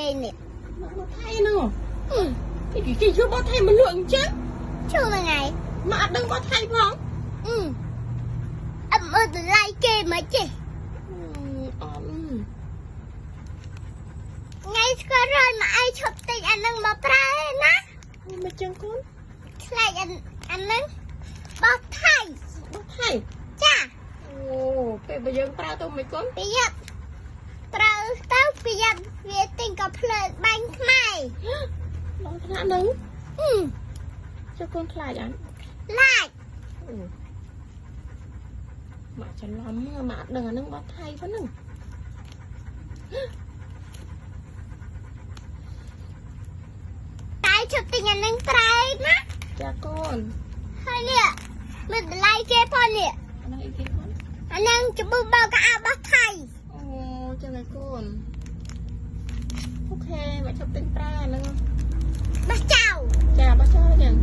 ឯនេះ មកថៃហ្នឹងគេយកបោះថៃមកលក់អញ្ចឹង ជួយថ្ងៃ មកអត់ដឹងបោះថៃផង អឺអត់មើលតម្លៃគេមកចេះ អត់ ថ្ងៃស្គាល់រយមកឯងឈប់ទិញអានឹងមកប្រើឯណា មកចឹងកូន ខ្លាចអានឹងបោះថៃ បោះថៃ ចា អូពេលបើយើងប្រើទៅមិនកូន ប្រយ័ត្នប្រើទៅប្រយ័ត្នវាទិញក៏ភ្លើងបាញ់ខ្មែរ ដល់ថ្នាក់ហ្នឹងចុះកូនខ្លាចអត់ ឡាច ម៉ាក់ច្រឡំម៉ាក់អត់ដឹងអាហ្នឹងបោះថៃប៉ុណ្ណឹង តែជប់ទិញអានឹងប្រើណា ចាកូន ហើយនេះមើលតម្លៃគេផងនេះ អាហ្នឹងអីគេកូន អាហ្នឹងច្ប៊ូបោកអាបោះថៃ អូចឹងឯកូនអូខេមកជប់ទិញប្រើអាហ្នឹង បោះចៅ ចាបោះចោលចឹង